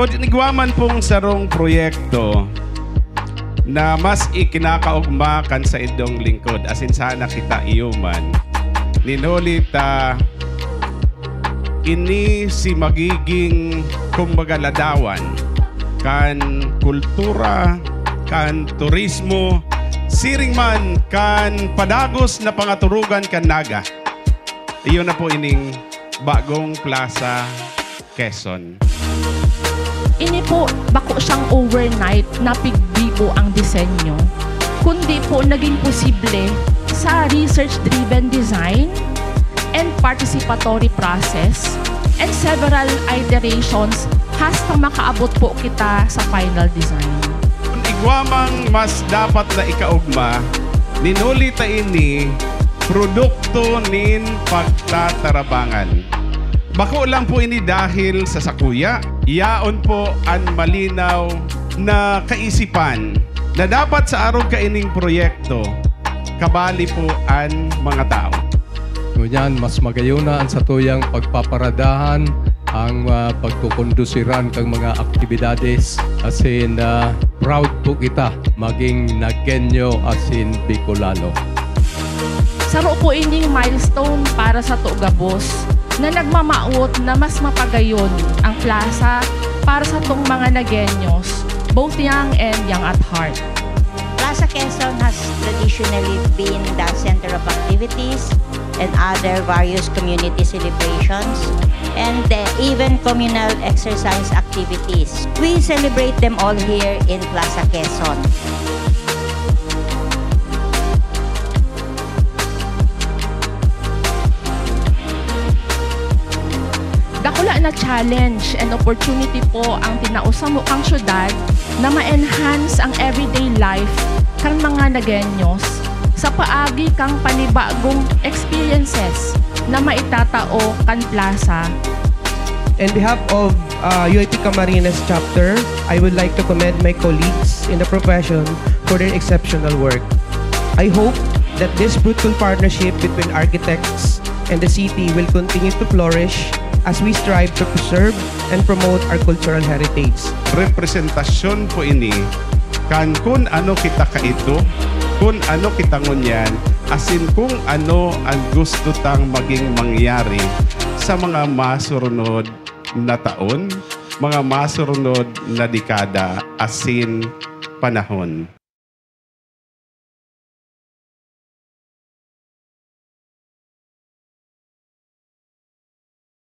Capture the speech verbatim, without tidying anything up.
Igwa man pong sarong proyekto na mas ikinakaogma kan saindong lingkod, asin sana kita iyo man. Nin huli ta ini si magiging, kumbaga, ladawan kan kultura, kan turismo, siring man kan padagos na pangaturugan kan Naga. Iyo na po ining bagong Plaza Quezon. Ini po, bako siyang overnight na pigbibo ang disenyo, kundi po naging posible sa research-driven design and participatory process and several iterations hasta makaabot po kita sa final design. Kun igwa mang mas dapat na ikaogma, nin huli ta ini produkto nin pagtatarabangan. Bako lang po ini dahil sa sakuya, yaon po an malinaw na kaisipan na dapat sa arog kaining proyekto, kabali po an mga tao. Ngunyan, mas magayon na an satuyang pagpaparadahan, ang, ah, pagkukondosiran kang mga aktibidades. Asin, ah, proud po kita maging Nagueño asin Bicolano. Saro po ining milestone para sato gabos na nagmamawot na mas mapagayon ang plaza para satong mga Nagueños, both young and young at heart. Plaza Quezon has traditionally been the center of activities and other various community celebrations and, uh, even communal exercise activities. We celebrate them all here in Plaza Quezon. Dakula na challenge and opportunity po ang tinao samo kang syudad na ma-enhance ang everyday life kan mga Nagueños sa paagi kang panibagong experiences na maitatao kan plaza. In behalf of, uh, U I P Camarines Chapter, I would like to commend my colleagues in the profession for their exceptional work. I hope that this fruitful partnership between architects and the city will continue to flourish as we strive to preserve and promote our cultural heritage. Representasyon po ini kan kun ano kita kaito, kun ano kita ngunyan, asin kung ano an gusto tang maging mangyari sa mga masurunod na taon, mga masurunod na dekada asin panahon.